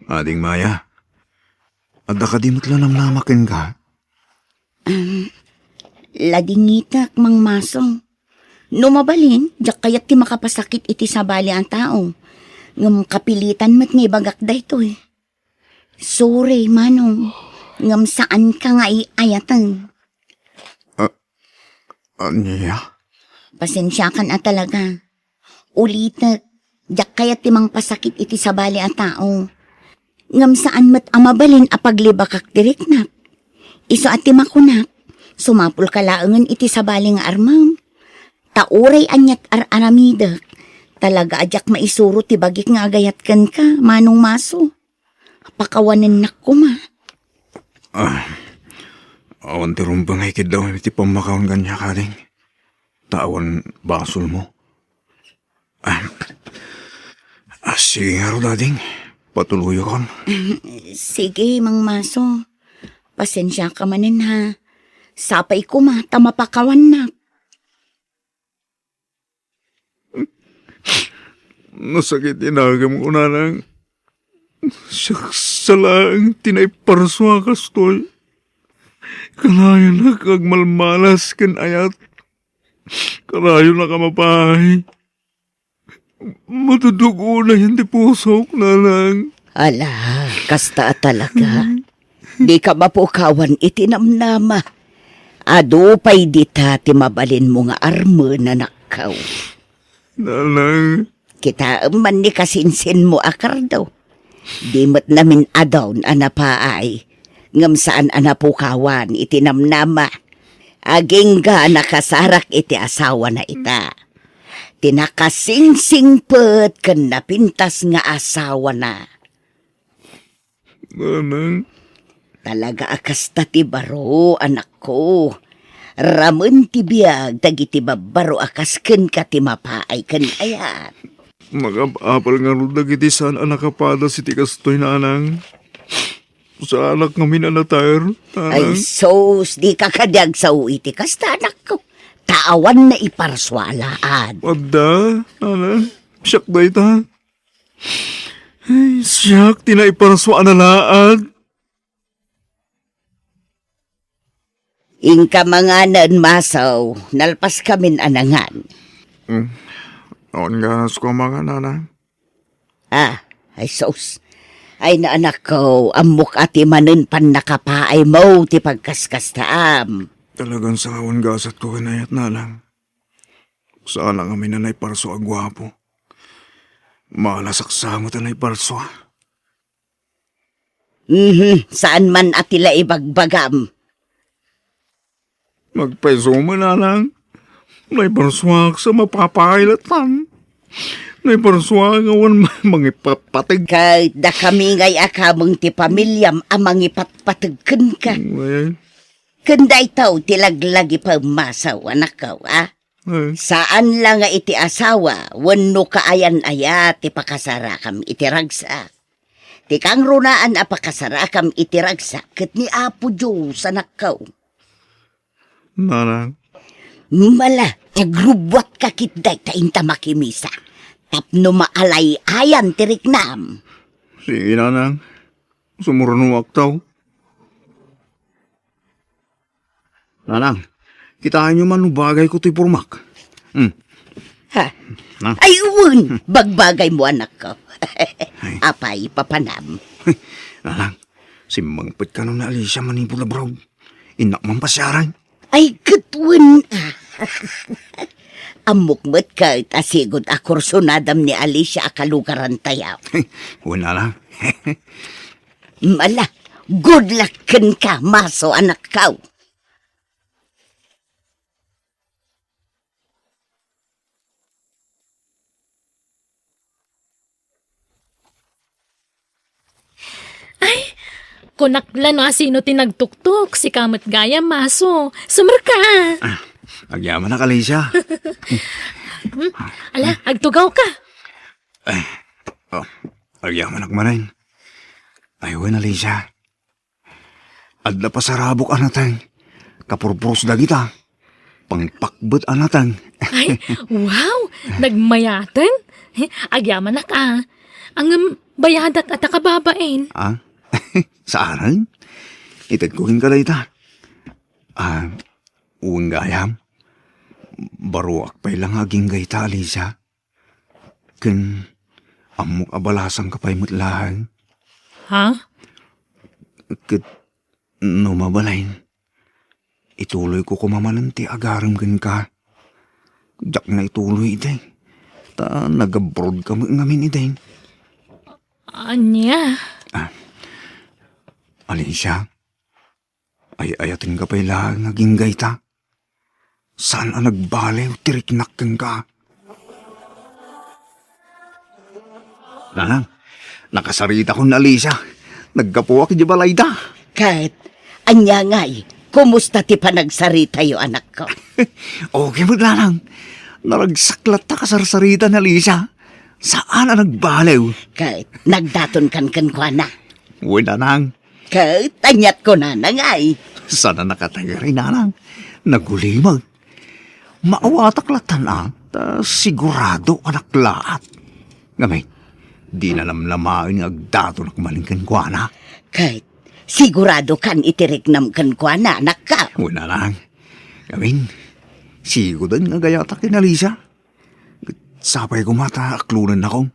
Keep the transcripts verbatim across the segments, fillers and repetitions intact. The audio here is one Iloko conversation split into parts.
Ading Maya, adda kadi met la namnama kenka? Ladingitek, Mang Maso. No mabalin, diak kayat ti makapasakit iti sabali a tao. Ngem kapilitan met nga ibagak daytoy. Sorry, Manong. Ngem saanka nga iayaten. Ah, ania? Pasensiakan a talaga. Ulitek, diak kayat ti mangpasakit iti sabali a tao. Ngem saan met a mabalin a paglibakak ti riknak. Isu a ti makunak, sumapulka laengen iti sabali nga armem. Ta uray aniat ar-aramidek, talaga a diak maisuro ti bagik nga agayat kenka, Manong Maso. Pakawanennak koma. Ah, awan ti rumbeng a ikiddaw iti pammakaon kaniak, ading. Ta awan basolmo. Ah, ah, sige ngarud, ading. Patuloyakon. Sige, Mang Maso. Pasensiaka manen, ha. Sapay koma ta mapakawannak. Nasakit ti nagemko, nanang. Siak sa laeng ti naiparsua kastoy. Kanayonak agmalmalas ken ayat. Kanayonak a mapaay. Matudog unayen ti pusok, nanang. Ala, kasta a talaga. Dika mapukawan iti namnama. Adu pay dita ti mabalinmo nga armen, anakko. Nanang. Kitaem man ni kasinsinmo a kardo. Di met namin-adun a napaay, ngem saan a napukawan iti namnama. Agingga a nakasarak iti asawana ita. Ti nakasingsingpet ken napintas nga asawana. Nanang. Talaga a kasta ti baro, anakko. Ramen ti biag dagiti babbaro a kas kenka ti mapaay ken ayat. Nakap-apal ngarud dagiti saan a nakapadas iti kastoy, nanang. Saanak ngamin a nater, nanang. Ay, sus, dika kadi agsao iti kasta, anakko. Ta awan naiparsua a laad. Adda, nanang. Siak dayta. Ay, siak ti naiparsua a laad. Inka manganen, Maso, nalpaskamin a nangan. Mm. Awan ganasko a mangan, nanang. Ah, ay sus. Ay, anakko, ammok a ti manen pannakapaaymo ti pagkaskastaam. Talagan saan a gasatko ken ayat, nanang. Saanak ngamin a naiparsua a guapo. Malas a saan met a naiparsua. Mhm, saan man a ti la ibagbagam. Nagpayso man, nanang. Naiparsuak sa mapapailatan. Naiparsuak nga awan ma-, mangipatpateg. Ket dakami ngay a kameng ti pamiliam a mangipatpateg kenka. Wen. Ken daytoy ti laglagipem, Maso, anakko, a? Eh. Saan la nga iti asawa wenno kaayan-ayat ti pakasarakam iti ragsak. Ti kangrunaan a pakasarakam iti ragsak ket ni Apo Dios, anakko. Nanang. Mala, agrubbuatka ketdi ta inta makimisa. Tapno maalay-ayan ti riknam. Sige, nanang. Sumurnuakto. Nanang, kitaenyo man no bagayko toy pormak. Hmm. Ha? Na? Ay, wen! Bagbagaymo, anakko. Ay. Apay, papanam. Nanang, simmangpet kano ni Alicia manipud abroad. Innak man pasiaran. Ay, ket wen, a. Ammok met ket a sigud a kursunadam ni Alicia a kalugarantayo. Wen, nanang. Mala, good luck kenka, Maso, anakko. Ay, kunak la no asino ti nagtuktok, sika met gayam, Maso. Sumrekka. Ah, agyamanak, Alicia. Hmm? Ala, agtugawka. Ay, oh, agyamanak manen. Ay, wen, Alicia. Adda pasarabok a nateng. Kapurpuros dagita. Pangpakbet a nateng. Ay, wow! Nagmayaten? Agyamanak a. Ngem, bayadak a ta kababain. Ah? Saanen? Itedko kenka dayta. Ah, wen gayam. Baruak pay la nga agingga ita, Alicia. Ken ammok a balasangka pay met laeng. Ha? Ket no mabalin, ituloyko koma manen ti agarem kenka. Diak na ituloy idi. Ta nag-abroadka met ngamin idi. Ania? Ah, Alicia, ay-ayatenka pay laeng nga agingga ita. Saan a nagbaliw ti riknak kenka. Nanang, nakasaritakon, Alicia. Naggapuak idiay balayda. Ket, ania ngay, kumusta ti panagsaritayo, anakko? Okay met, Nanang. Naragsak latta kasarsarita ni Alicia. Saan a nagbaliw. Ket, nagdatonkan kenkuana. Wen, Nanang. Ket, aniat kunana ngay? Saan a nakatagari, Nanang. Nagulimag. Maawatak lattan a, ta sigurado a naklaat. Ngamin, dina namnamaen nga agdatonak manen kenkuana. Ket, siguradokan iti riknam kenkuana, anakko? Wen, Nanang. Ngamin, sigoden nga agayatak ken Alicia. Sapay koma ta aklonennakon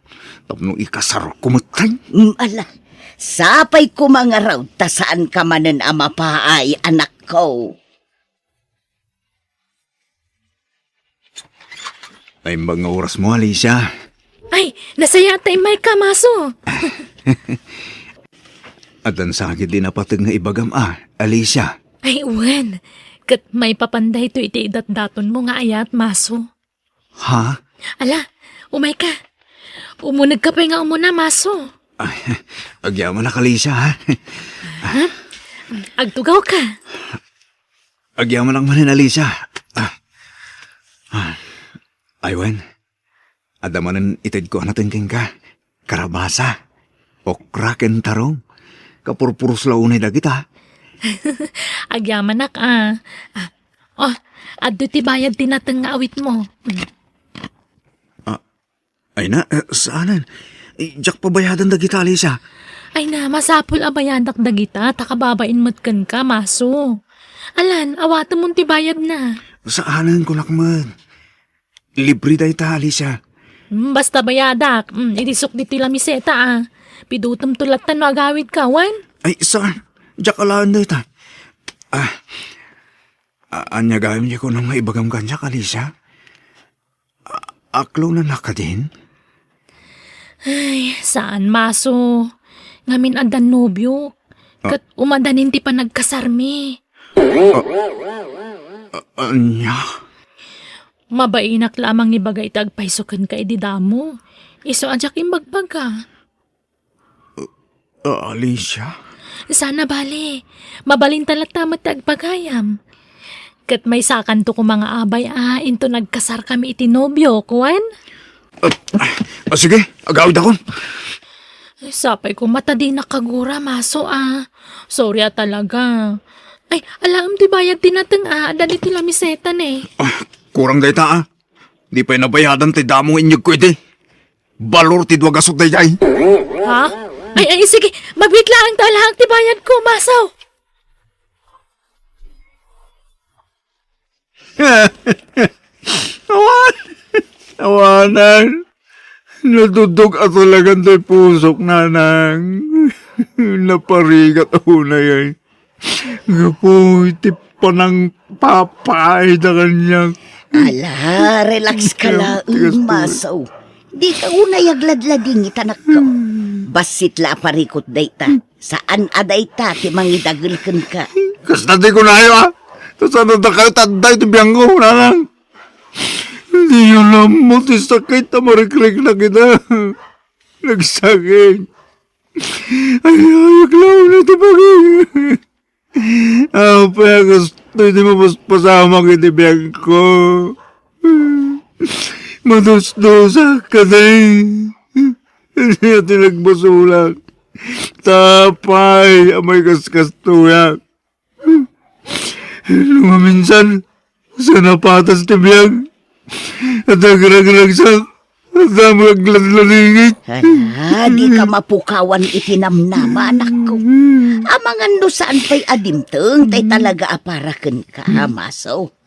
tapno ikasarko metten. Mm, ala, sapay koma ngarud ta saanka manen a mapaay, anakko. Naimbag nga orasmo, Alicia. Ay, nasayaat ta immayka, Maso. Addan sakit ti napateg nga ibagam a, Alicia. Ay, wen. Ket maipapan daytoy iti idatdatonmo nga ayat, Maso. Ha? Ala, umayka. Umunegka pay nga umuna, Maso. Ay, agyamanak, Alicia, ha? Ha? Agtugawka. Agyamanak manen, Alicia. Ah. Ah. Ay, wen. Adda manen itedko a nateng kenka. Karabasa, okra ken tarong. Kapurpuros la unay dagita. Agyamanak a. Ah, oh, adda ti bayad ti nateng nga awitmo. Mm. Ah, ay na, eh, saanen? Eh, diak pabayadan dagita, Alicia. Ay na, masapul a bayadak dagita, ta kababain met kenka, Maso. Alan, awatemon ti bayadna. Saanen, kunak met. Libre dayta, Alicia. Hmm, basta bayadak. Hmm, idisok ditoy lamiseta, ah. Pidutemto latta no agawidka, wen? Ay, saan? Diak alaen dayta. Ah, a-, ania gayam diay kunam nga ibagam kaniak, Alicia? A-, aklonennak kadin? Ay, saan, Maso. Ngamin addan nobio. Ah. Ket umadanin ti panagkasarmi. Ah, ah, ania? Mabainak la a mangibaga iti agpayso kenka idi damo. Isu a diak imbagbaga. Ah, Alicia? Saan a bale. Mabalinta latta met ti agbagayam. Ket maysakanto koma nga abay a inton agkasarkami iti nobiok, wen? Ah, ah, sige, agawidakon. Sapay koma ta dinak kagura, Maso, a. Sorry a talaga. Ay, alaem ti bayad ti nateng a, adda ditoy lamiseta ne. Ah, kurang dayta, a. Di pay nabayadan ti damo nga inyegko idi. Balor ti dua gasut daydiay. Ha? Ay, ay, sige. Mabiit laeng ta alaak ti bayadko, Maso. Awan. Awanan. Natudog a talagan ti pusok, nanang. Naparigat a unay ay. Gapu iti panangpapaayda kaniak. Ala, relax ka laeng, Maso. Dika unay agladladingit, anakko. Hmm. Bassit la a parikut dayta. Saan a dayta ti mangidagel kenka. Kasta ti kunayo, a. Ta saan a dakayo ta adda iti biangko, nanang. Diyo la ammo ti sakit a marikriknak ita. Nagsakit. Ay, ay, aklawna ti bagay. Apay a kastoy ti mapaspasamak iti biagko? Madusdusak kadi. Ania ti nagbasolak? Apay a maikaskastoyak? No maminsan, sa napatas ti biag, at agragragsak, Adda met agladladingit. Ala, dika mapukawan iti namnama, anakko. Amangan no saan pay a dimteng tay talaga a para kenka, Maso.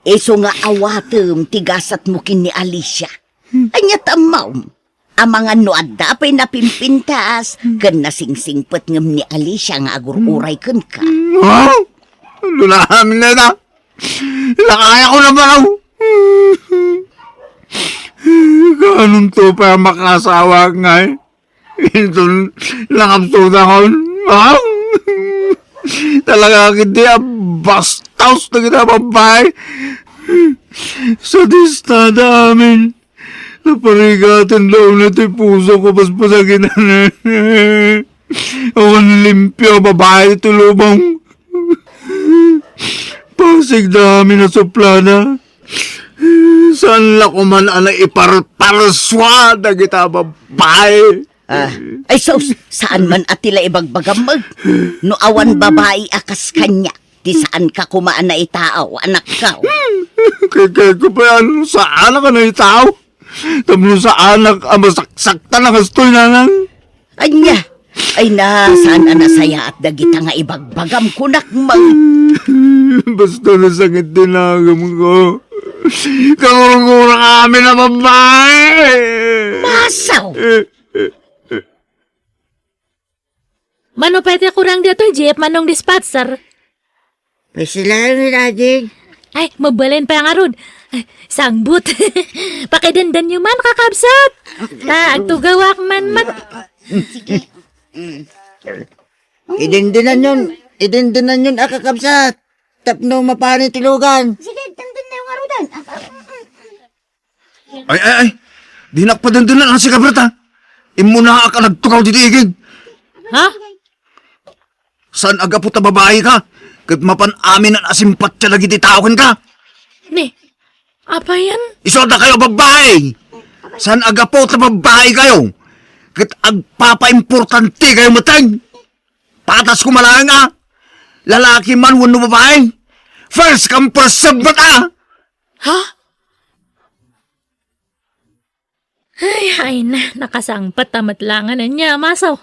Isu nga awatem ti gasatmo ken ni Alicia. Ania ti ammom? Amangan no adda pay napimpintas ken nasingsingpet ngem ni Alicia nga agur-uray kenka. Ha? Lulahamin na ita. Lakayakon a baro. Kanonto pay a makaasawaak ngay? Inton nakapsutakon, ha? Talaga ketdi a bastos dagiti a babbai. Sadistada amin. Naparigaten da unay ti pusok a paspasakitan. Awan limpio a babai ti lubong. Pasigda amin a suplada. Saan la koman a naiparparsua dagita a babbai? Ah, ay sus, saan man a ti la ibagbagam met. No awan babai a kas kaniak, ti saanka koma a naitaaw, anakko. Kay, kay ko pay ano, saanak a naitaaw? Tapno saanak a masaksaktan a kastoy, nanang? Ania? Ay na, saan a nasayaat dagita nga ibagbagam, kunak met. Basta nasakit ti nagamko. Kagurgurak amin a babbai. Masaw! Mano pay ti kurang ditoy jeep, Manong Dispatcher? Pay sila ni Rajing. Ay, mabalin pa ngarud. Ay, sangbut. Pakidendenyo man, kakabsat. Ta, agtugawak man mat. Idendenanyon, idendenanyon a kakabsat. Tapno mapani ti lugan. Sige, denden na yung arudan. Ay, ay, ay. Dinak padendenan a sika, Berta. Immunaak a nagtukaw ditoy igid. Ha? Saan a gapu ta babai ka, ket mapan amin a simpatia dagiti tao kenka? Ni, apay yan? Isu a dakayo a babbai! Saan a gapu ta babbai kayo, ket agpapaimportante kayo metten? Patas koma laeng a, lalaki man wenno babai, first come, first serve met a! Ha? Ay, ay na, nakasangpet ta met la nga ania, Maso.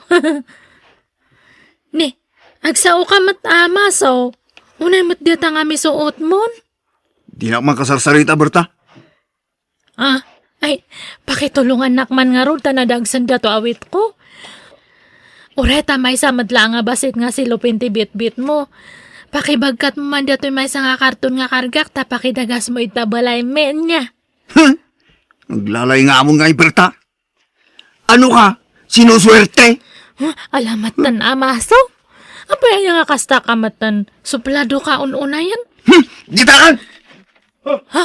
Ni, agsao ka met a, Maso. Unay met dita nga misuotmon. Dinak makasarsarita, Berta. Ah, ay, pakitulongannak man ngarud ta nadagsen dato awitko. Uray ta maysa met la nga bassit nga silupin ti bitbitmo. Pakibagkatmo man datoy maysa nga karton nga kargak ta pakidagasmo ita balay, men, nia. Huh? Aglalay nga amon nga iberta. Ano ka? Sinusuwerte? Huh? Alamattan a, Maso. Apay aya nga kasta ka metten? Suplado ka un-unayen? Hmm? Ditakan! Ha?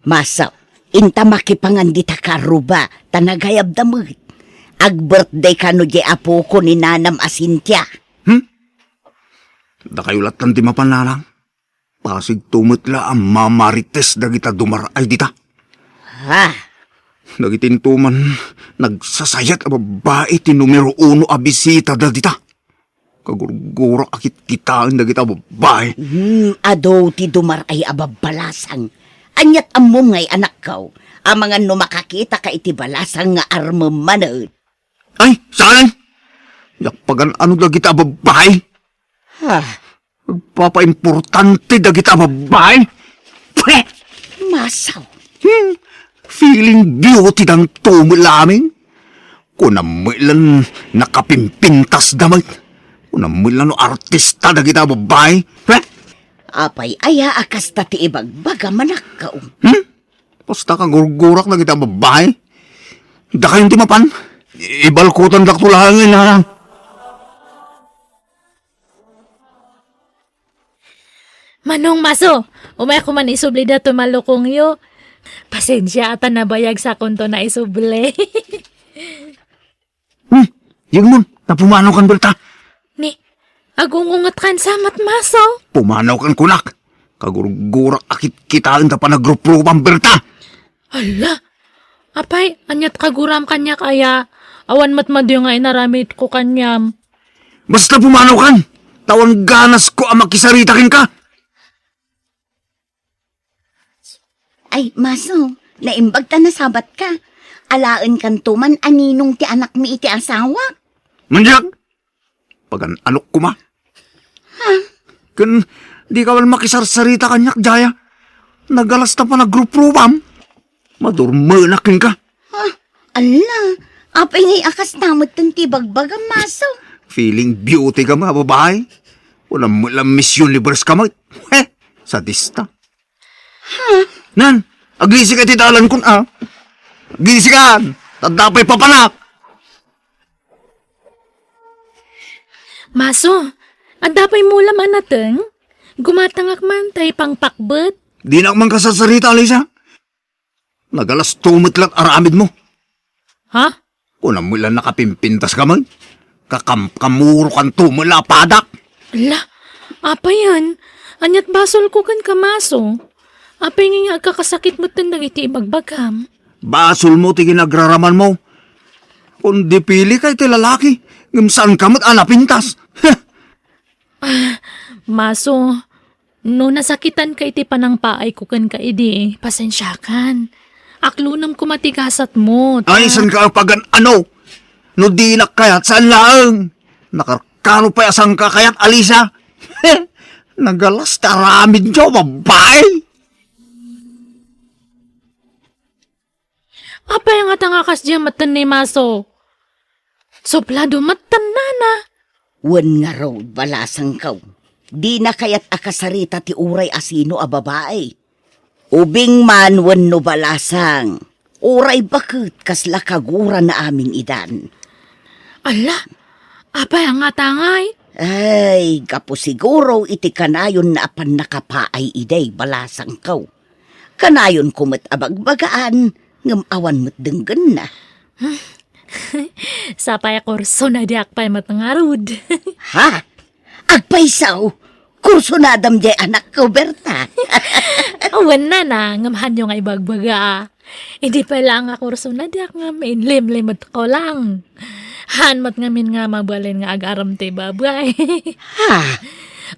Maso, inta makipangan dita karruba, ta nagayabda met. Ag-birthday kano di apoko ni Nanam a Cynthia. Hmm? Dakayo lattan ti mapan, Nanang. Pasigto met la a mamarites dagita dumar-ay dita. Ha? Dagiti intoman, nagsasayat a babbai ti numero uno a bisitada dita. Kagurgurak a kitkitaen dagita babbai. Hmm, adu ti dumar-ay a babbalasang. Aniat ammom ngay, anakko, amangan no makakitaka iti balasang nga armem manen. Ay, saan? Diak pagan-ano dagita a babbai. Ha? Agpapaimportante dagita a babbai. Pwe! Masaw. Hmm, feeling beauty danto met la amin. Kunam met lan nakapimpintas da met. Kunam met lan no artista dagita a babbai. Pwe! Apay aya a kasta ti ibagbagam, anakko? Hmm? Basta kagurgurak dagita a babbai. Dakayon ti mapan. Ibalkutandakto laeng, Nanang. Manong Maso, umayko man isubli dato malukongyo. Pasensia a ta nabayag sakonto naisubli. Hmm, Yegmon, ta pumanaw kan, Berta. Ni, agungunget kan sa met, Maso. Pumanaw kan kunak. Kagurgurak a kitkitaen ta panagruprupam, Berta. Ala, apay, aniat kaguram kaniak aya? Awan met madi nga inaramidko kaniam. Basta pumanaw kan, ta awan ganasko a makisarita kenka. Ay, Maso, naimbag ta nasabat ka. Alaenkanto man a ninong ti anakmi iti asawa. Manyak! Pagan-anok koma. Ha? Ken di ka man makisarsarita kaniak, Jaya. Nagalas ta panagruprupam. Madurmenak kenka. Ha? Ala, apay ngay a kasta met ti bagbagam, Maso? Feeling beauty ka, mga babae. Walang, walang Miss Universe ka met. He, sadista. Ha? Nan, agisik iti dalan kun, ah. Agisikan, tadda pay papanak. Maso, adda pay mulam a nateng? Gumatangak man tay pangpakbet. Dinak man kasarsarita, Alisa. Nagalasto met lat aramid mo. Ha? Kunam mo lang nakapimpintas ka man. Kakamkamuro kan tumula padak. Ala, apayan? Aniat basol ko ken ka, Maso? Apay nga agkakasakit met ten dagiti ibagbagam? Basol mo ti ginagraraman mo. Kun dipili ka iti lalaki, ngem saan ka met a napintas. Maso, no nasakitan ka iti panangpaay ko ken ka idi, pasensiakan. Aklonem koma ti gasat mo, ta Ay, saan ka pagan ano? No dinak kayat, saan laeng? Nakarkano pay a saan ka kayat, Alisa? Nagalas ti aramid yo, babae! Apay nga ta nga kasdiay metten ni Maso? Suplado metten, nana. Wen ngarud, balasangko. Dina kayat a kasarita ti uray a sino a babae. Ubing man wenno balasang, uray baket kasla kagurana amin idan. Ala, apay nga ta ngay? Ay, gapu siguro iti kanayonna a pannakapaay idiay, balasangko. Kanayonko met a bagbagaan, ngem awan met denggenna. Sapay a kursona, diak pay met ngarud. Ha? Agpayso, kursonadam diay anakko, Berta. Wen, nana, ngem hanyo nga ibagbaga. Idi pay laeng a kursona, diak ngem inlimlimetko lang. Han met ngamin nga mabalin nga agarem ti babae. Ha?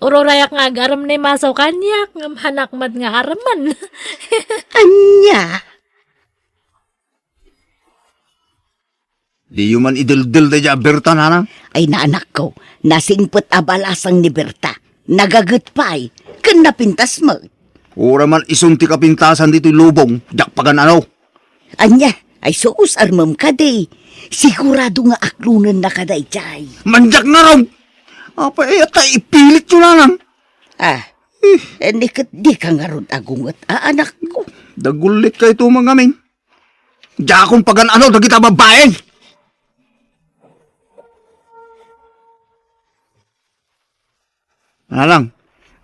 Ururayak nga agarem ni Maso kaniak, ngem hanak met nga aremen. Ania? Diyo man ideldel daydiay a Berta, nanang? Ay, naanakko, nasingpet a balasang ni Berta. Nagaget pay, ken napintas met. Uray man isun ti kapintasan ditoy lubong, diak pagan-ano. Ania, ay sus, armem kadi. Sigurado nga aklonenna kadaydiay. Mandiak ngarud! Apay aya ta ipilityo, nanang? Ah, eh, ni ket dika ngarud agunget a anakko. Dagullit kayto, mangamin. Diakon pagan-ano dagita babaeng! Nanang,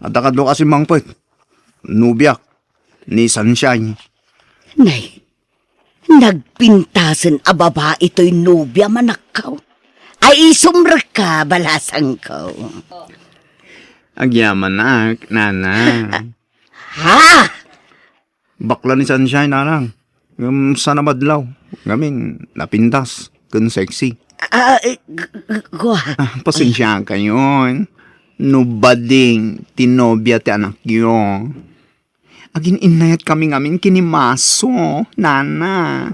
adda kadua kasi mangpet. Nobiak ni Sunshine. Nay, nagpintasen a babai toy nobiam, anakko. Ay, isumrekka, balasangko. Agyamanak, nana. Ha? Bakla ni Sunshine, nanang. Ngem saan a madlaw. Ngamin, napintas. Ken sexy. Ah, eh, g-, g-, gua. Ah, pasensiakayon. No bading ti nobia ti anakyo. Agin-innayatkami ngamin ken ni Maso, nana.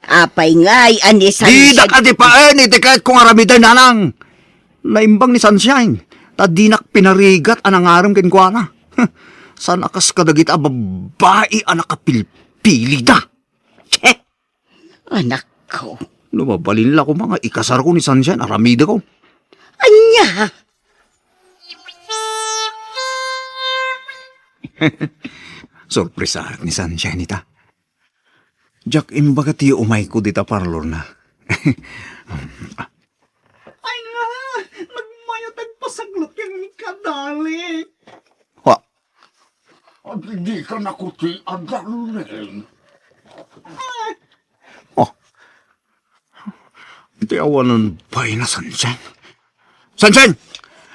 Apay ngay a ni Sunshine? Didak a dipaen iti kayatko nga aramiden, nanang. Naimbag ni Sunshine, ta dinak pinarigat a nangarem kenkuana. Saan a kas kadagita a babbai a nakapilpilida. Che! Anakko. No mabalin la koma nga ikasarko ni Sunshine, aramideko. Ania? Sorpresaak ni Sunshine ita. Diak imbaga ti umayko dita parlorna. Ay nga, nagmayat agpasaglat ken kadali. Wa. Adi, dika nakuti a darling. Oh. Ti awanen pay na, Sunshine. Sunshine!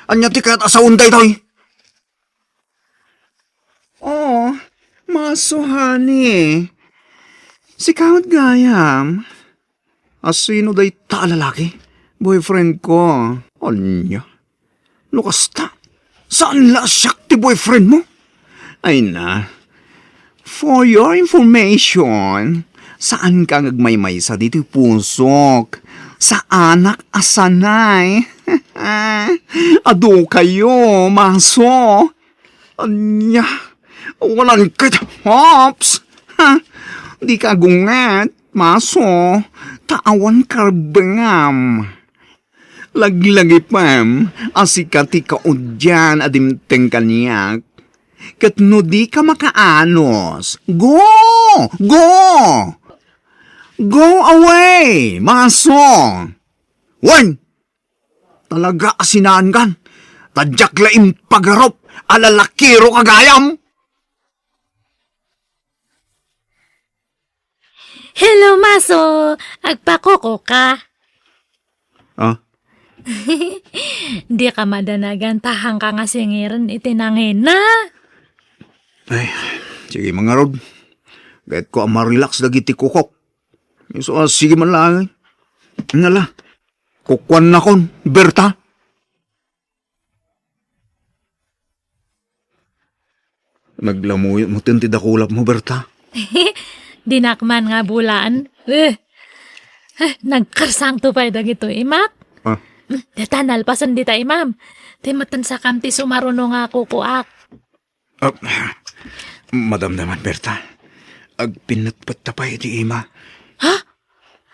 Ania ti kayat a saon daytoy? Oh, Maso, honey. Sika met gayam. Asino dayta a lalaki? Boyfriend ko. Ania? No kasta, Saan la a siak ti boyfriend mo? Ay na. For your information, saanka nga agmaymaysa ditoy pusok. Saanak a sanay. Adu kayo, maso. Ania, awanan ket, Hops? Ha? Dika agunget, maso, ta awan karbengam. Laglagipem a sika ti kaudian a dimteng kaniak. Ket no dika makaanus, go! Go! Go away, maso! Wen! Talaga a sinaankan, ta diak la impagarup a lalakiro ka gayam. Hello, maso! Agpakuko ka? Ah? Dika madanagan ta haanka nga singiren iti nangina. Ay, sige, mangarod. Kayatko a ma-relax dagiti kukok. Isu a, sige man laeng. Nala, kukuannakon, Berta. Naglamuyot mo ten ti dakulap mo, Berta. Dinak man nga bulaan. Eh. Eh, nagkarsangto pay dagitoy imak. Ah. Deta, nalpasen dita imam. Ti matansakam ti sumaruno nga kukuak. Ah, madamdaman, Berta. Agpinnetpet ta pay iti ima. Ha?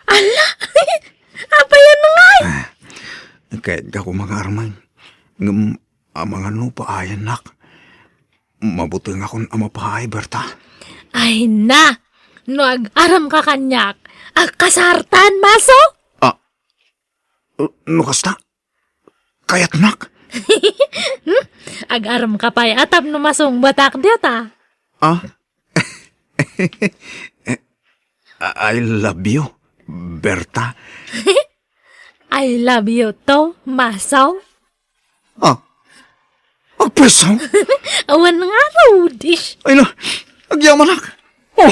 Ala! Apayan ngay? Ah, kayatko nga armen. Ngem, amangan no paayannak. Mabutengakon a mapaay, Berta. Ay na! No ag-aramka kaniak, agkasartan, maso? Ah, no kasta? Kayatnak? Hmm? Ag-aramka pay a tapno masungbatak dita. Ah? I love you, Berta. I love you too, maso. Ah? Agpreso? Awan nga, Rudy. Ay na, agyamanak. Oh!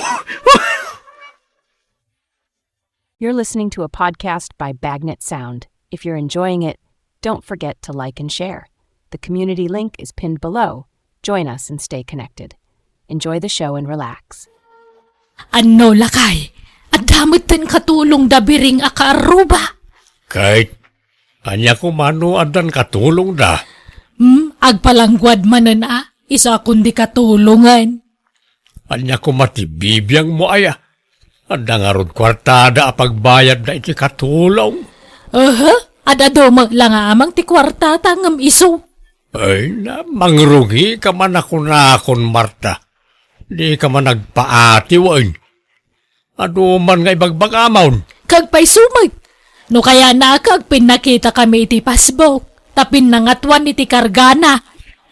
You're listening to a podcast by Bagnet Sound. If you're enjoying it, don't forget to like and share. The community link is pinned below. Join us and stay connected. Enjoy the show and relax. Anno, lakay, adda metten katulongda biring a kaarruba? Ket ania koma no addan katulongda? Hmm, agpalangguad manen a, isu a kundi katulongen. Ania koma ti bibiangmo aya? Adda ngarud kuartada a pagbayadda iti katulong? Aha, ad-adu met la nga amang ti kuartata ngem isu. Ay na, mangrugika man a kunakon, Marta. Dika man agpaati wen. Adu man nga ibagbagamon. Kagpayso met. No kayatna, agpinnakitakami iti Facebook, ta pinnangatoan iti kargana.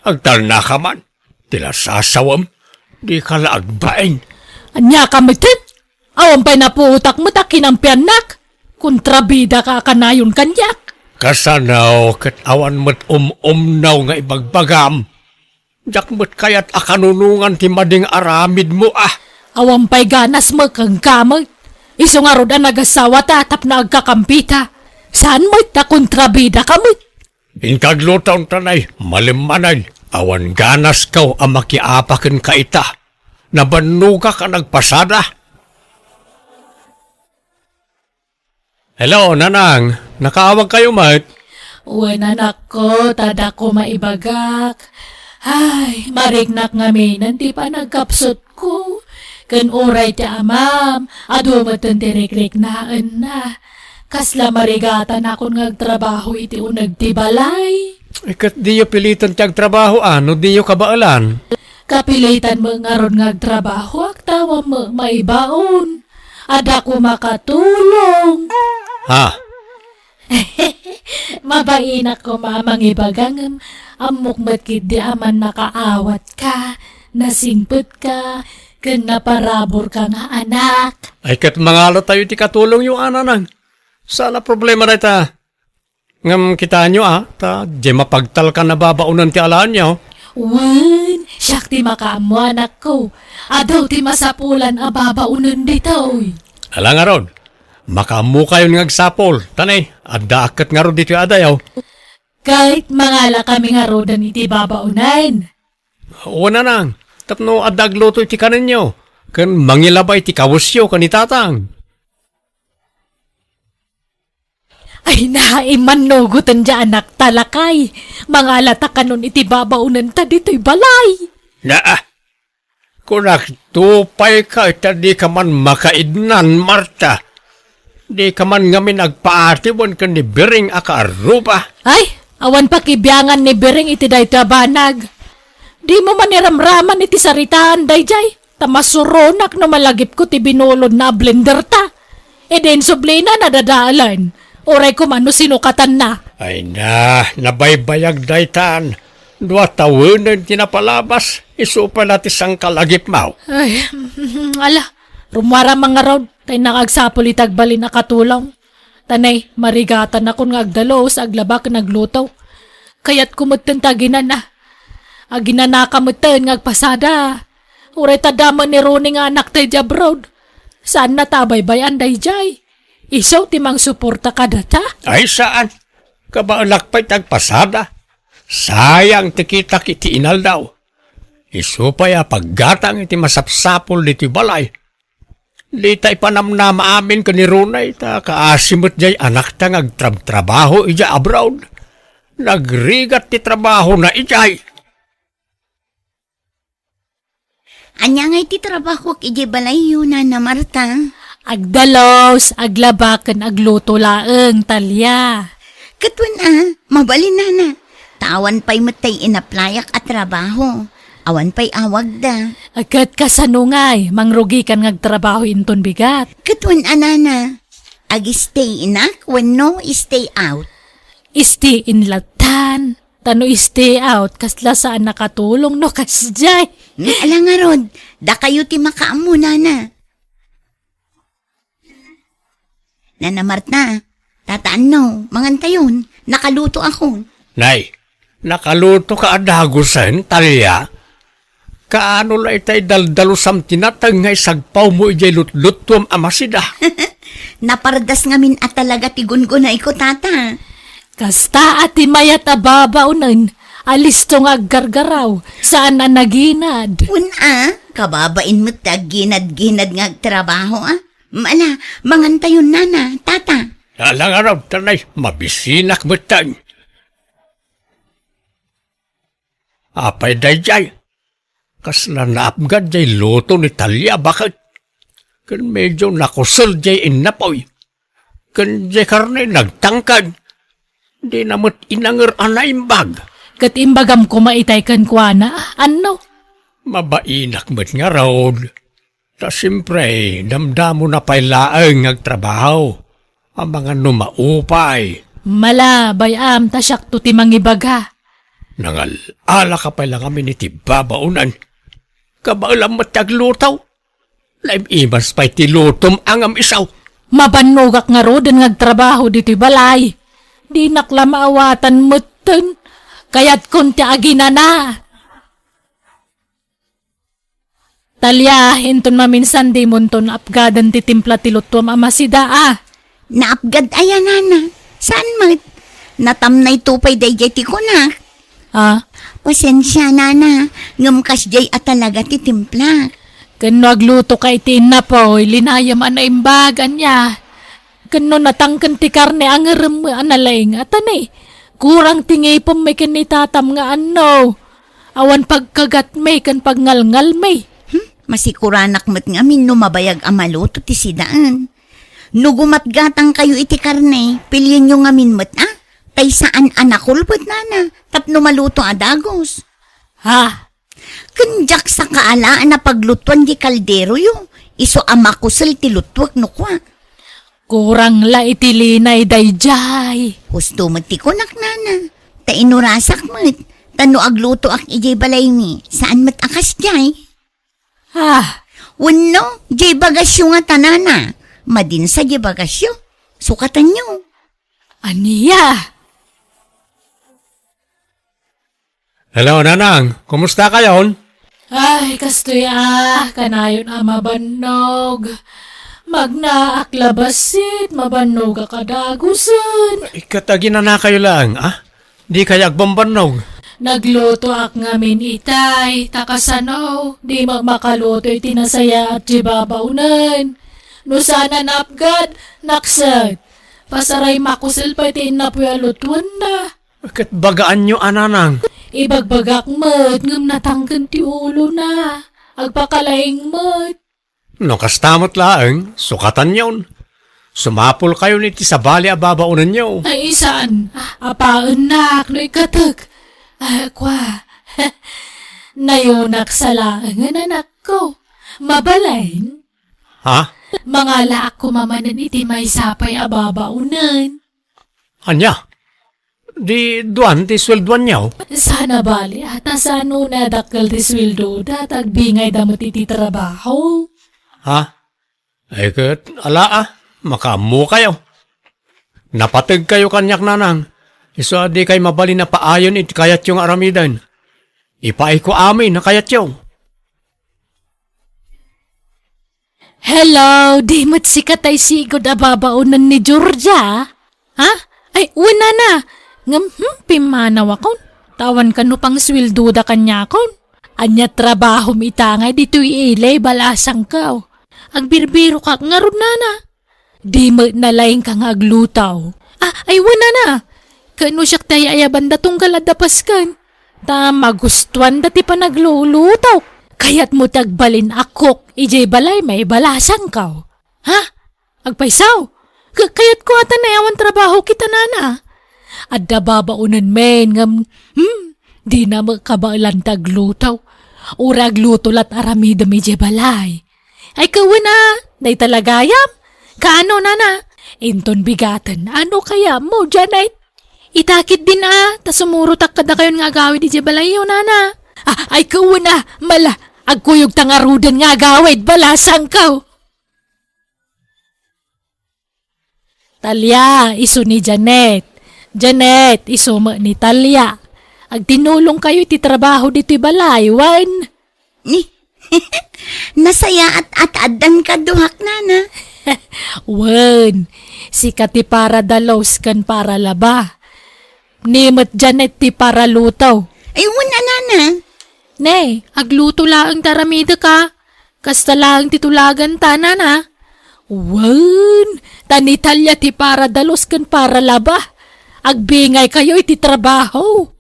Agtalnaka man. Ti la sasawem, dika la agbain. Ania ka metten? Awan pay napuotak met a kinampiannak. Kontrabidaka a kanayon kaniak. Kasano ket awan met um-umnaw nga ibagbagam? Diak met kayat a kanunongan ti mading aramidmo a. Awan pay ganas met kenka met. Isu ngarud a nagasawata tapno agkakampita. Saan met ta kontrabidaka met. Inka agluton, Tanay, malimmanen, awan ganasko a makiapa kenka ita. Nabannogak a nagpasada. Hello, Nanang. Nakaawagkayo met? Wen, anakko, ta adda koma ibagak. Ay, mariknak ngaminen ti panagkapsutko. Ken uray ti amam, adu metten ti rikriknaenna. Kasla marigatanakon nga agtrabaho iti uneg ti balay. Eh, ket diyo piliten ti agtrabaho, a, no diyo kabaelan? Kapilitan met ngarud nga agtrabahoak, ta awan met maibaon. Adda koma katulong. Ha? Mabainak koma a mangibaga ngem ammok met ketdi a mannakaawatka, nasingpetka, ken naparaburka nga anak. Ay, ket mangalatayo iti katulongyo, a, Nanang. Saan a problema dayta. Ngem kitaenyo, a, ta diay mapagtalkan a babaonen ti alaenyo. Wen, siak ti makaammo, anakko. Adu ti masapulan a babaonen ditoy. Ala ngarud, makaammokayon nga agsapul. Tani, addaak ket ngarud ditoy adayo. Ket mangalakami ngaruden iti babaonen. Wen, nanang, tapno adda agluto iti kanenyo, ken mangilaba iti kawesyo ken ni tatang. Ay, naimmannugoten diay anakta, lakay. Mangalata kanon iti babaonenta ditoy balay. Naa, kunak, tupayka ita dika man makaidnan, Marta. Dika man ngamin agpaati wen ken ni Biring a kaarruba. Ay, awan pakibiangan ni Biring iti daytoy a banag. Dimo man iramraman iti saritaan daydiay, ta masuronak no malagipko ti binulodna a blenderta. Idi insublina, nadadalan. Uray koma no sinukatanna. Ay na, nabaybayag daytan. Dua tawenen ti napalabas, isu pay la ti sangkalagipmaw. Ay, ala, rummuaram ngarud, ta innak agsapul iti agbalin a katulong. Ta nay, marigatanakon nga agdalus, aglaba ken agluto. Kayatko metten ti aginana. Aginanaka metten nga agpasada. Uray ta adda met ni Ronnie nga anakta idiay abroad. Saanna ta abaybay-an daydiay. Isu ti mangsuporta kadata? Ay, saan. Kabaelak pay ti agpasada. Sayang ti kitak iti inaldaw. Isu pay a paggatang iti masapsapul ditoy balay. Dita ipanamnama amin ken ni Ronnie, ta kaasi met diay anakta nga agtrabtrabaho idiay abroad. Nagrigat ti trabahona idiay. Ania ngay ti trabahok idiay balayyo, Nana Marta? Agdalus, aglaba, ken agluto laeng, Talia. Ket wen a, mabalin, Nana. Ta awan pay met tay inaplayak a trabaho. Awan pay awagda. Ket kasano ngay, mangrugikan nga agtrabaho inton bigat? Ket wen a, Nana. Ag-stay inak wenno stay out? Stay in latan. Ta no stay out, kasla saan a katulong no kasdiay. Hmm, ala ngarud, dakayo ti makaammo, Nana. Nana Marta, Tata Anno, mangantayon, nakalutoakon. Nay, nakalutoka a dagusen, Talia? Kaano la itay daldalusam ti nateng nga isagpawmo idiay lutluttuam a masida? Napardas ngamin a talaga ti gungunayko, Tata. Kasta a ti mayat a babaonen a listo nga aggargaraw, saan a naginad. Wen a, kababain met ti agginad-ginad nga agtrabaho, a. Ala, mangantayon, Nana, Tata. Ala ngarud, ta nay, mabisinak metten. Apay daydiay? Kasla naapgad jay luto ni Talia, baket. Ken medio nakusel jay innapoy. Ken jay karne nagtangkad. Dina met inanger a naimbag. Ket imbagam koma itay kenkuana, Anno? Mabainak met ngarud. Ta siempre, damdamona pay laeng nga agtrabaho. Amangan no maupay. Ala, bay-am, ta siakto ti mangibaga. Nangal-alaka pay la ngamin iti babaonen. Kabaelam met ti agluto. Naim-imas pay ti lutom a ngam-isaw. Mabannogak ngaruden nga agtrabaho ditoy balay. Dinak la maawatan metten. Kayatkon ti aginana. Talia, inton maminsan dimonton apgaden ti timpla ti luttuam a masida, a. Naapgad aya, Nana? Saan met? Natamnayto pay daydiay ti kunak. Ah? Pasensia, Nana, ngem kasdiay a talaga ti timplak. Ken no aglutoka iti innapoy, linayem a naimbag, ania? Ken no natangken ti karne, angerem a nalaing, a ta nay, kurang ti ngipemmi ken ni tatam nga Anno. Awan pagkagatmi ken pagngalngalmi. Hmm, masikuranak met ngamin no mabayag a maluto ti sidaen. No gumatgatangkayo iti karne, pilienyo ngamin met, a? Tay saan a nakulbet, Nana, tapno maluto a dagus. Ha? Ken diak sakaala a napaglutuan di kalderoyo, isu a makusel ti lutuek no kua. Kurang la iti linay daydiay. Husto met ti kunak, Nana. Ta inurasak met. Ta no aglutoak idiay balaymi, saan met a kasdiay. Ah. Wenno, diay bagasyo ngata, Nana. Madinsa diay bagasyo. Sukatenyo. Ania? Hello, Nanang. Kumusta kayon? Ay, kastoy a, kanayon a mabannog. Magnaak la bassit, mabannogak a dagusen. Ket aginanakayo laeng, a? Dikay agbambannog. Naglutoak ngamin itay, ta kasano, di met makaluto iti nasayaat ti babaonen. No saan a naapgad, nakset. Pasaray makusel pay ti innapoy a lutuenna. Ket bagaanyo a nanang. Ibagbagak met ngem natangken ti ulona. Agpakalaing met. No kasta met laeng, sukatanyon. Sumapulkayon iti sabali a babaonenyo. Ay, saan? Apaennak no ikatek. Ah, kwa. Nayunak sa laengen, anakko. Mabalin? Ha? Mangalaak koma manen iti maysa pay a babaonen. Ania? Di duan ti sueldoanyo? Saan a bali, a, ta saan unay a dakkel ti sueldoda, ta agbingayda met iti trabaho. Ha? Ay ket, ala a, makaammokayo. Napategkayo kaniak, nanang. Isu a dikay mabalin a paayon iti kayatyo nga aramiden. Ipaayko amin a kayatyo. Hello, di met sika tay sigud a babaonen ni Georgia? Ha? Ay, wen, nana. Ngem, hmm, pimmanawakon. Ta awan kano pangsueldoda kaniakon. Ania trabahom ita ngay ditoy ili, balasangko? Agbirbirokak ngarud, nana. Di met nalaingka nga agluto. Ah, ay, wen, nana. Ket no siak ti ay-ayabanda tunggal adda pasken. Ta magustuanda ti panaglulutok. Kayatmo ti agbalin a cook idiay balay, maibalasangko. Ha? Agpayso? Ka-, kayatko a ta nay awan trabaho kita, nana. Adda babaonen men ngem, hmm, dina met kabaelan ti agluto. Uray agluto lat aramidem idiay balay. Ay, kawen a, dayta la gayam. Kaano, nana? Inton bigaten, ano kayatmo, Janet? Ita ketdin a, ta sumurotak kadakayon nga agawid idiay balayyo, nana. Ah, ay, kawen a, mala, agkuyogta ngaruden nga agawid, balasangko. Talia, isu ni Janet. Janet, isu met ni Talia. Agtinulongkayo iti trabaho ditoy balay, wen? Ni? Nasayaat a ta addan kaduak, nana. Wen, sika ti paradalos ken paralaba. Ni met Janet ti paraluto. Ay, wen a, nana. Ne, agluto laeng ti aramidek a. Kasta laeng ti tulaganta, nana. Wen, ta ni Talia ti paradalos ken paralaba. Agbingaykayo iti trabaho.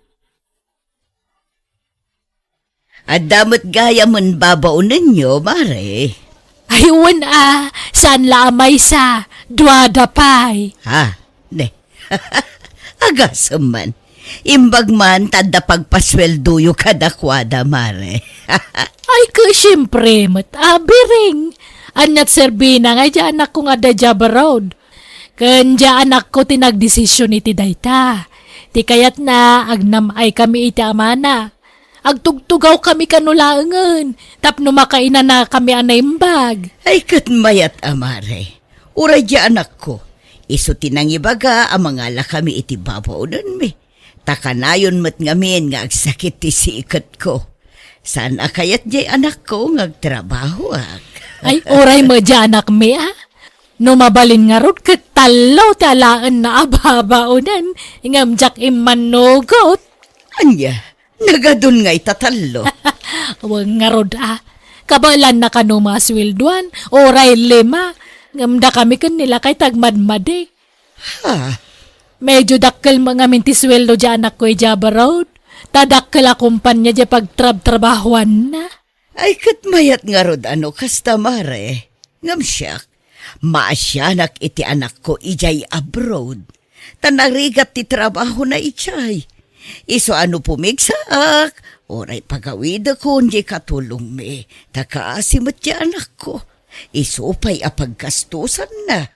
Adda met gayamen babaonenyo, mare. Ay, wen a, saan la a maysa, duada pay. Ha? Ne. Agasem man. Imbag man ta adda pagpasueldoyo kadakuada, mare. Ay, ket siempre met, abiring. Aniat serbina nga idiay anakko nga adda idiay abroad. Ken diay anakko ti nagdesisyon iti dayta. Ti kayatna, agnam-ay kami iti amana. Agtugtugawkami kano laengen tapno makainanakami a naimbag. Ay, ket mayat a, mare. Uray diay anakko, isu ti nangibaga a mangalakami iti babaonenmi. Ta kanayon met ngamin nga agsakit ti siketko. Saan a kayat diay anakko nga agtrabahoak. Ay, uray met diay anakmi, a? No mabalin ngarud, ket tallo ti alaenna a babaonen, ngem diak immannugot. Ania? Nagadun ngay ta tallo. Wen ngarud a. Kabaelanna kano masueldoan, uray lima. Ngem dakami ken ni lakay ti agmadmadi. Ha? Medyo dakkel met ngamin ti sueldo diay anakko idiay abroad. Ta dakkel a kompania diay pagtrabtrabahoanna. Ay, ket mayat ngarud a no kasta, mare. Ngem siak, maasianak iti anakko idiay abroad. Ta narigat ti trabahona idiay. Isu a no pumigsaak, uray pagawidekon diay katulongmi, ta kaasi met diay anakko. Isu pay a paggastosanna.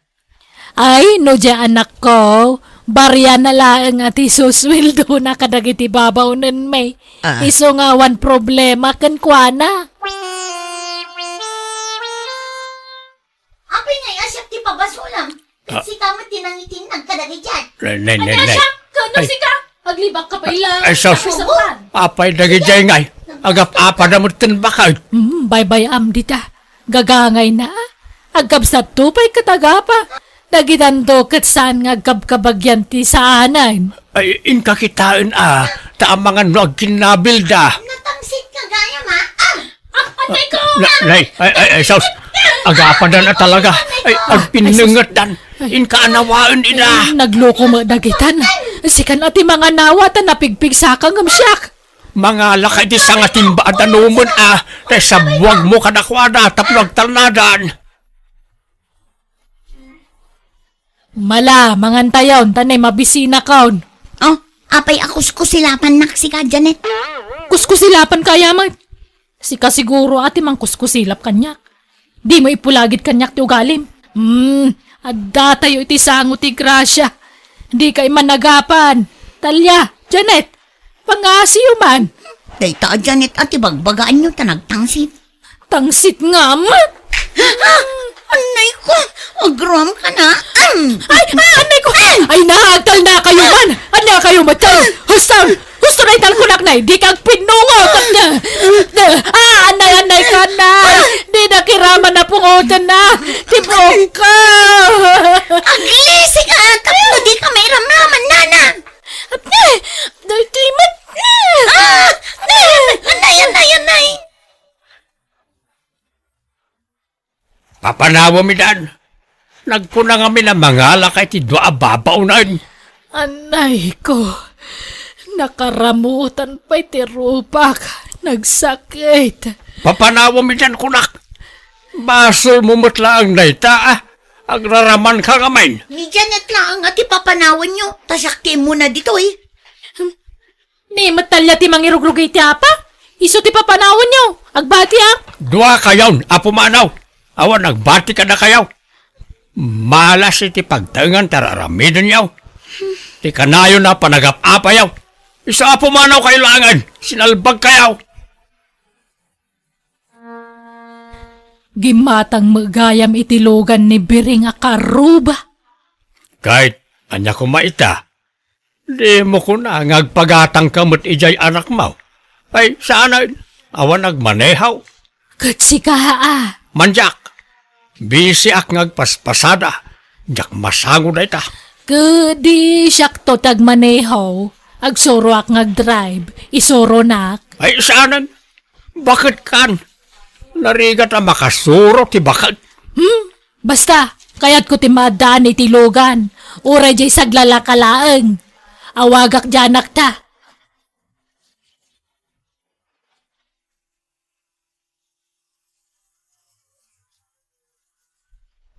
Ay, no diay anakko, bariana laeng a ti susueldona kadagiti babaonenmi. Ah. Isu nga awan problema kenkuana. Apay ngay a siak ti pabasolam? Ah. Sika met ti nangitinnag kadagiti diay. Ne, ne, ne, Ania ne. Siak? Kano Ay. Sika? Aglibak ka pay la. Ay, sus. Apay dagiti diay ngay? Agap-apada met ten bakay. Hmm, baybay-am dita. Gagangayna. Agkabsatto pay ket agapa. Dagidanto ket saan nga agkabkabagian ti saanen. Ay, inka kitaen a, ta amangan no agkinnabilda. Natangsit ka gayam, a? Ah, atay ko! Na, nay, ay, ay, ay, sus. Agapadan a talaga. Ay, agpinnengetdan. Inka anawaen ida. Ay, nagluko met dagitan. Sikan a ti manganawa ta napigpigsaka ngem siak. Mangalaka iti sangatimba a danumen a, ta isabbuagmo kadakuada tapno agtalnadan. Mala, mangantayon, ta nay mabisinakon. Oh, apay a kuskusilapannak sika, Janet? Kuskusilapan kaya met? Sika siguro a ti mangkuskusilap kaniak. Dimo ipulagid kaniak ti ugalim. Hmm, addatayo iti sango ti grasia. Dikay managapan. Talia, Janet, pangasiyo man. Dayta a Janet a ti bagbagaanyo ta nagtangsit. Tangsit nga met. Ah, anay ko, agroam ka na. Am! Ay, ah, anay ko. Ay, naagtal na kayo man. Anay kayo met. Husto, husto na italkunak na. Di kag pinungo. Ah, anay, anay ka na. Di na kiraman na pungotan na. Tibok ka. Aglisi ka. Tapno di ka mairamraman, nana. Apne, daytoy met. Ah! Anay, anay, anay. Papanawem idan. Nagkuna ngamin a mangalaka iti dua a babaonen. Anay ko, nakaramutan pay ti rupak. Nagsakit. Papanawem idan kunak. Basolmo met laeng dayta, a. Agraraman ka ngamin. Ni Janet laeng a ti papanawenyo, ta siak ti immuna ditoy. Ni met talia ti mangirugrugit ti apa? Isu ti papanawenyo. Agbatiak. Dua kayon a pumanaw. Awan agbati kadakayo. Malas iti pagtaengan ti ar-aramidenyo. Ti kanayon a panagap-apayo. Isu a pumanaw kayo laengen. Sinalbag kayo. Gimmatang met gayam iti lugan ni Biring a karuba. Ket ania koma ita? Dimo kuna nga agpagatangka met idiay anakmo? Ay, saanen, awan agmaneho. Ket sika, a? Mandiak. Bisiak nga agpaspasada. Diak masango dayta. Ket di siakto ti agmaneho. Agsuroak nga agdrive. Isuronak. Ay, saanen? Baket kan? Narigat a makasuro ti baket. Hmm? Basta, kayatko ti maaddaan iti lugan. Uray diay saglalaka laeng. Awagak diay anakta.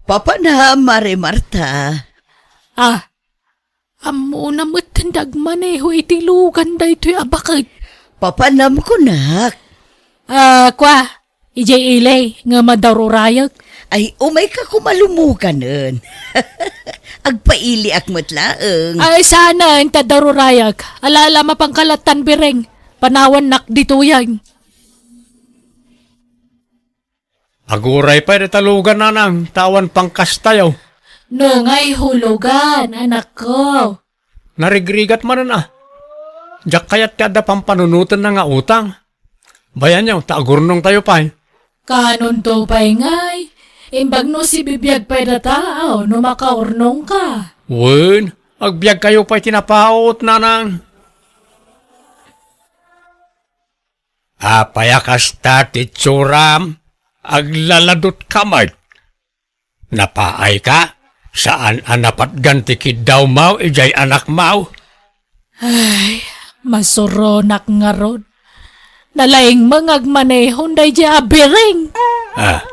Papanam, Mare Marta. Ah, ammona met ti nagmaneho iti lugan daytoy a baket. Papanam kunak. Ah, kua, idiay ili, nga madarurayek. Ay, umayka koma lumuganen. Agpailiak met laeng. Ay, saanen, ta darurayek. Ala, ala, mapanka lattan, Biring. Panawannak ditoyen. Aguray pay dayta lugan, nanang, ta awan pangkastayo. No ngay hulugan, anakko. Narigrigat manen a. Diak kayat ti adda pampanunotenna nga utang. Bayanyo, ta agurnongtayo pay. Kanonto pay ngay? Imbag no sibibiag pay data, aw, no makaurnongka. Wen, agbiagkayo pay ti napaut, nanang. Apay a kasta ti itsuram? Aglaladutka met. Napaayka? Saan a napatgan ti kiddawmo idiay anakmo? Ay, masuronak ngarud. Nalaing nga agmanehon daydiay a Biring. Ah,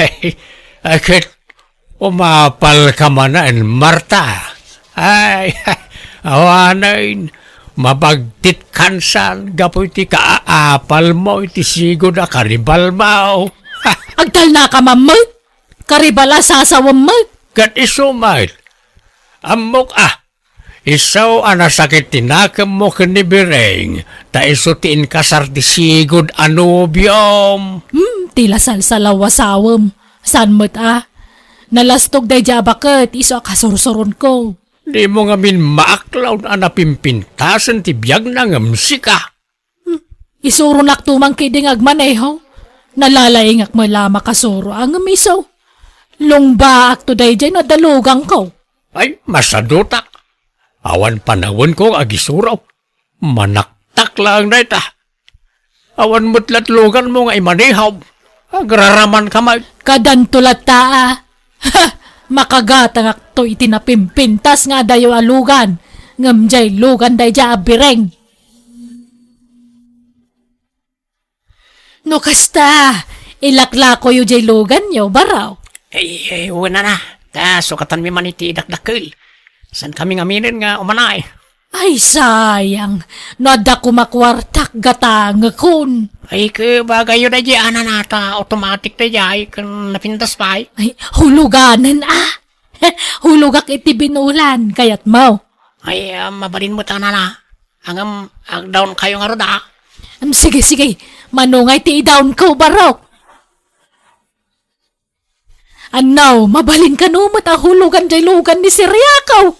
ay, ket umapalka manen, Marta. Ay, awanen, mabagtitkan san gapu iti kaapalmo iti sigud a karibalmo. Agtalnaka man met, karibal a sasawem met. Ket isu met, ammok a, isu a nasakit ti nakemmo ken ni Biring, ta isu ti inkasar ti sigud a nobiom. Hmm, ti la salsalaw a sawem. Saan met a? Nalastog daydiay a baket, isu a kasursuronko. Dimo ngamin maaklawna a napimpintasen ti biagna ngem sika. Hmm, isuronakto man ketdi nga agmaneho. Nalalaingak met la a makasuro a ngem isu. Lungbaakto daydiay no adda luganko. Ay, masadutak. Awan panawenko nga agisuro. Manaktak laeng dayta. Awan met latluganmo nga imanihom. Agraraman ka met. Kadanto latta a. Ha! Makagatangakto iti napimpintas nga adayo a lugan. Ngem jay lugan daydiay a bireng. No kasta, ilaklakoyo jay luganyo, Barok. Ay, ay, wen a. Ta sukatanmi man iti idakdakkel. Saan kami ngamin nga umanay? Ay, sayang. No adda koma kuartak, gatangekon. Ay, ke, bagayyo daydiay a nanata, automatic daydiay, ken napintas pay. Ay, huluganen, a. Hulogak iti binulan, kayatmo? Ay, ah, mabalin met a nana. Ngem, agdawnkayo ngarud, a. Em, sige, sige. Mano nga iti idawnko, Barok? Annaw, mabalin kano met a hulogan jay lugan ni Siriako?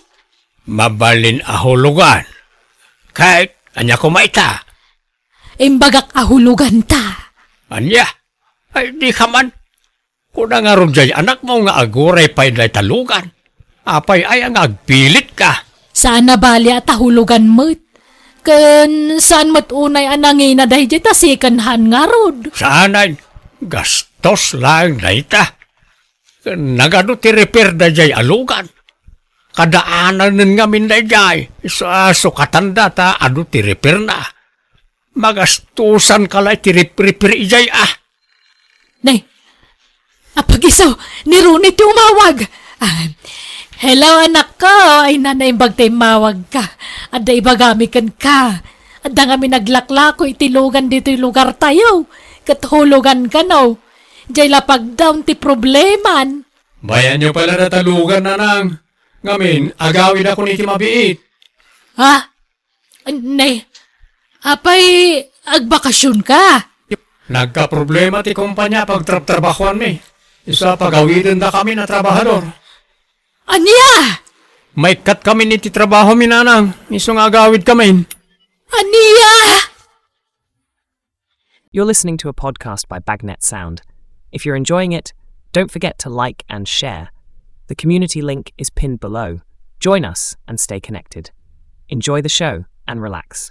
Mabalin a hulogan? Ket ania koma ita? Imbagak a huloganta. Ania? Ay, dika man. Kuna ngarud jay anakmo nga aguray pay dayta lugan. Apay aya nga agpilitka? Saan a bali a ta hulogan met. Ken saan met unay a nangina daydiay ta second hand ngarud. Saanen, gastos laeng dayta. Ken nagadu ti repair daydiay a lugan. Kadaananen ngamin daydiay, isu a sukatanda ta adu ti repairna. Magastosanka la iti rip-, repair idiay a. Nay, apagiso, ni Ronnie ti umawag. Ah, hello, anakko. Ay, naimbag ta immawagka. Adda ibagami kenka. Adda ngamin naglaklako iti lugan ditoy lugartayo. Ket hulogan kano. Jay lapagdawn ti probleman. Bayanyo pay la dayta lugan, nanang. Ngamin, agawidakon iti mabiit. Ha? Ne, apay agbakasionka? Nagkaproblema ti kompania a pagtrabtrabahoanmi. Isu a pagawidendakamin a trabahador. Ania? Maikkatkami iti trabahomi, nanang. Isu nga agawidkamin. Ania? You're listening to a podcast by Bagnet Sound. If you're enjoying it, don't forget to like and share. The community link is pinned below. Join us and stay connected. Enjoy the show and relax.